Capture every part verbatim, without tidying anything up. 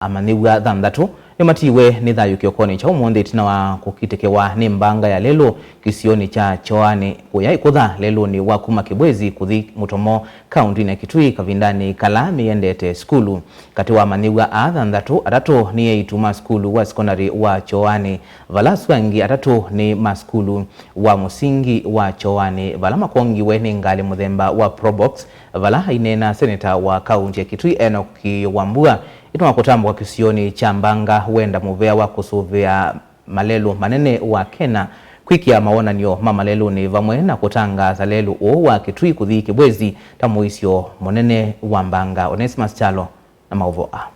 Amanyĩw'a thanthatũ nĩmatiiwe nĩ thayũ kĩokonĩ kya ũmũnthĩ ĩtina wa kũkitĩkĩwa nĩ mbanga ya lelũ kĩsionĩ kya Kyoani kũya ĩkũtha lelũnĩ wa kuma Kibwezi kũthi Mũtomo, kaũntĩnĩ ya Kitui, kavindanĩ kala mĩendete sukulu. Katĩ wa amanyĩw'a aa thanthatũ, atatũ nĩ eĩtu ma sukulu wa sekondalĩ wa Kyoani, vala asu angĩ atatũ nĩ ma sukulu wa mũsingi wa Kyoani, vala makongiwe nĩ ngalĩ mũthemba wa Probox, vala aineena seneta wa kaũntĩ ya Kitui Enock Wambua ĩtina wa kũtambũka kĩsionĩ kya mbanga wenda mũvea wa kũsũvĩa malelũ manene wa Kenya, kwĩkĩa mawonany'o ma malelũnĩ vamwe na kũtangaasa lelũ ũũ wa Kitui kũthi Kibwezi ta mũisyo mũnene wa mbanga. Onesmus Kyalo na maũvoo aa.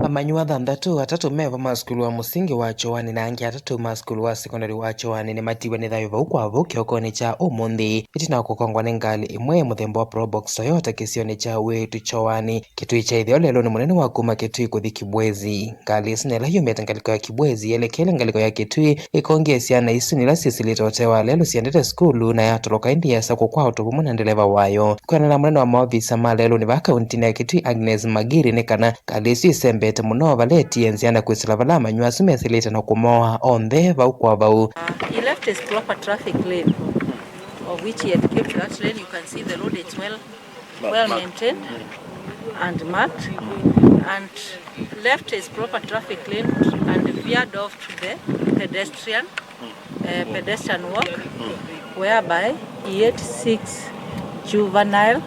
Amanyĩw'a thanthatũ, atatũ me vo ma sukulu wa mũsingi wa Kyoani na angĩ atatũ ma sukulu wa sekondalĩ wa Kyoani nĩmatiwe nĩ thayũ vau kwa vau kĩokonĩ kya ũmũnthĩ ĩtina wa kũkongwa nĩ ngalĩ ĩmwe mũthemba wa Probox Toyota kĩsionĩ kya Wĩĩtu Kyoani, Kitui kya ĩtheo, lelũnĩ mũnene wa kuma Kitui kũthi Kibwezi. Ngalĩ ĩsu nĩ ĩla yumĩte ngalĩko ya Kibwezi yelekele ngalĩko ya Kitui, ĩkongie syana isu nĩ ila syĩsilĩte ũtee wa lelũ syendete sukulu na yatoloka ĩndĩ yesa kũkwaa ũtũvũmo na ndeleva wayo. Kwĩanana na mũnene wa maovisa ma lelũnĩ vaa kaũntĩnĩ ya Kitui, Agnes Magiri, nĩ kana ngalĩ ĩsu ĩsembete mũno vala ĩtie nzĩa na kwĩsĩla vala amanyĩw'a asu mesĩlĩte na kũmoa onthe vau kwa vau. Uh, he left his proper traffic lane, of which he had kept that lane. You can see the road is well, well maintained and marked, and left his proper traffic lane and veered off to the pedestrian, uh, pedestrian walk, whereby he hit six juvenile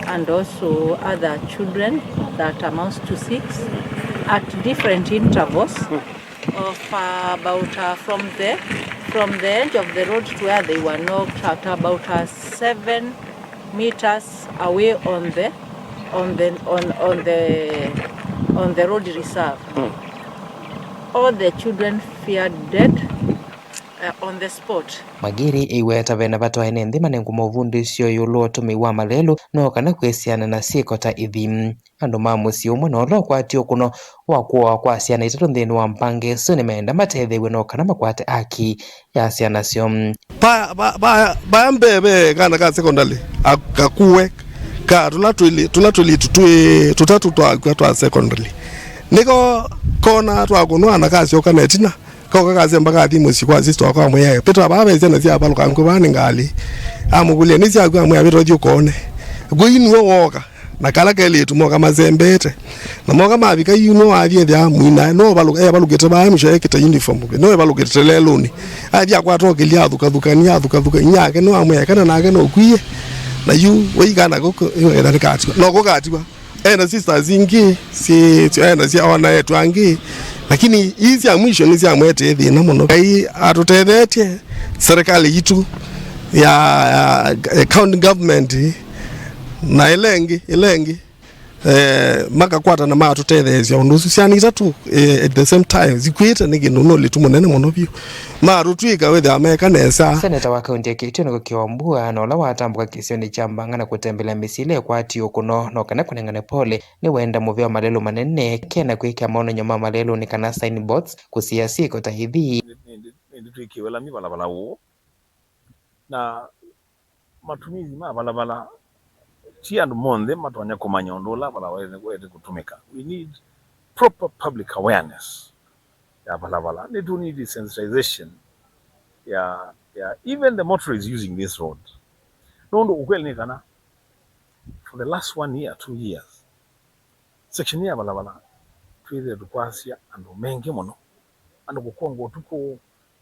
and also other children that amounts to six at different intervals of, uh, about, uh, from the, from the edge of the road to where they were knocked at about, uh, seven meters away on the, on the, on, on the, on the road reserve. All the children feared death, uh, on the spot. Magiri ĩweta vena vata wa ene nthĩ manengwe mavundĩsyo ĩũlũ wa ũtũmĩi wa malelũ no kana kwĩsiana na syĩko ta ithi. Andũ ma mũsyĩ ũmwe na ũla ũkwatie ũkũno wa kũawa kwa syana itatũ nthĩnĩ wa mbanga ĩsu nĩmeenda matetheew'e no kana makwate aki ya syana syoo. Vaya mbee ve kana ka sekondalĩ kakuwe ka tũla twĩlĩ, tũla twĩlĩtu twĩ tũtatũ twakw'a twa sekondalĩ. Nĩko kona twakũnwa na kasyoka na ĩtina. Koka kasemba kathi mũsyĩ kwa sister wakwa amwĩa, "Peter, vaa ve syana syavalũka ngwĩ vaa nĩ ngalĩ." Amũkũlya, "Nĩ syaku?" Amwĩa, "Peter, ũthi ũkone." Ngwĩ nĩwe wooka, na kala kelĩtu moka masembete. Na moka mavika yu nĩwe wathi ethĩa mwina, no evalũkĩte vaa mũsyo ekĩte uniform, nĩwe evalũkĩte lelũnĩ. Athi akwata ũkĩlya athukathukanĩa, athukathukanĩa ake nĩwe amwĩa, "Kana nake no kwie." Na yu wĩikana kũkũ, ĩwetha nĩkatiwa. No kũkatiwa. Ena sisters ingĩ syĩ, ena sya ona etu angĩ, lakini ii sya mwisho nĩ syamwetee thĩna mũno. Ngai atũtethetye, serikali yitũ ya, ya, eh, county government na ĩla ĩngĩ, ĩla ĩngĩ, eh, makakwatana matũtetheesya ũndũ ũsu. Syana itatũ, eh, at the same time sikwĩte nĩ kĩndũ nĩ ũlitu mũnene mũno vyũ. Matũtw'ĩka wĩthĩwa meka nesa. Seneta wa kaunti ya Kitui Enock Wambua na ũla watambũka kĩsionĩ kya mbanga na kũtembelea mĩsyĩ ĩla ĩkwatie ũkũno no kana kũnengane pole, nĩwenda mũvea malelũ manene kena kwĩkĩa maonany'o ma malelũnĩ kana signboards kũsiĩĩa syĩko ta ithi. Nĩndĩ, nĩndĩ twĩkĩwe lami valala ũũ, na matumizi ma valala ti andũ monthe matonya kũmanya ũndũ ũla valala waĩle kũtũmĩka. We need proper public awareness ya valala. Nĩtũ need sensitization ya, ya even the motorists using this road. Nũndũ ukweli nĩ kana for the last one year, two years, section ya valala twĩthĩe tũkwasya andũ mengĩ mũno, andũ kũkongwa ũtukũ,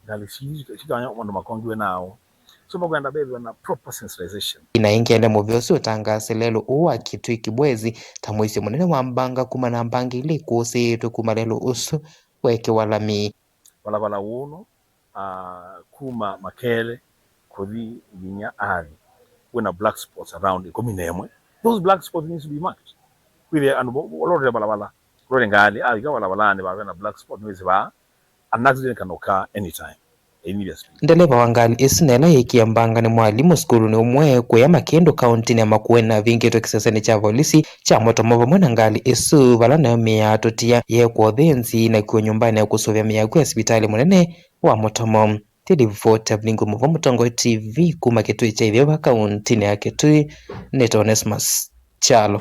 ngalĩ sii sikanya andũ makongiwe nao. So makwenda vethĩwe na proper sensitization. Ĩna ĩngĩ ende mũvea ũsu ũtangaase lelũ ũũ wa Kitui Kibwezi ta mũisyo mũnene wa mbanga kuma na mbanga ila ikũsĩĩtwe kuma lelũ ũsu weekĩwa lami. Valala ũũ no, ah, kuma Makele kũthi nginya Athi, wĩna black spots around ĩkũmi na ĩmwe. Those black spots needs to be marked. Kwĩthĩa andũ mo-, ũlotete valala, ũlotete ngalĩ, avika valalaanĩ vave na black spot, nĩwĩsĩ vaa an accident can occur anytime, any speed. Ndeleva wa ngalĩ ĩsu na ĩla yĩkie mbanga nĩ mwalimũ sukulunĩ ũmwe kũya Makĩndũ kaũntĩnĩ ya Makueni na avingĩtwe kĩsesenĩ kya volisi kya Mũtomo vamwe na ngalĩ ĩsu, vala nayo mĩĩ ya atũtia yeekwa ũthĩnzi na kwĩw'a nyũmbanĩ ya kũsũvĩa mĩĩ ya kw'o sivitalĩ mũnene wa Mũtomo. Tilivoti Avilingu Mũvo, Mũtongoi T V, kuma Kĩtui kya Ĩtheo va kaũntĩnĩ ya Kĩtui, nĩtawa Onesmus Kyalo.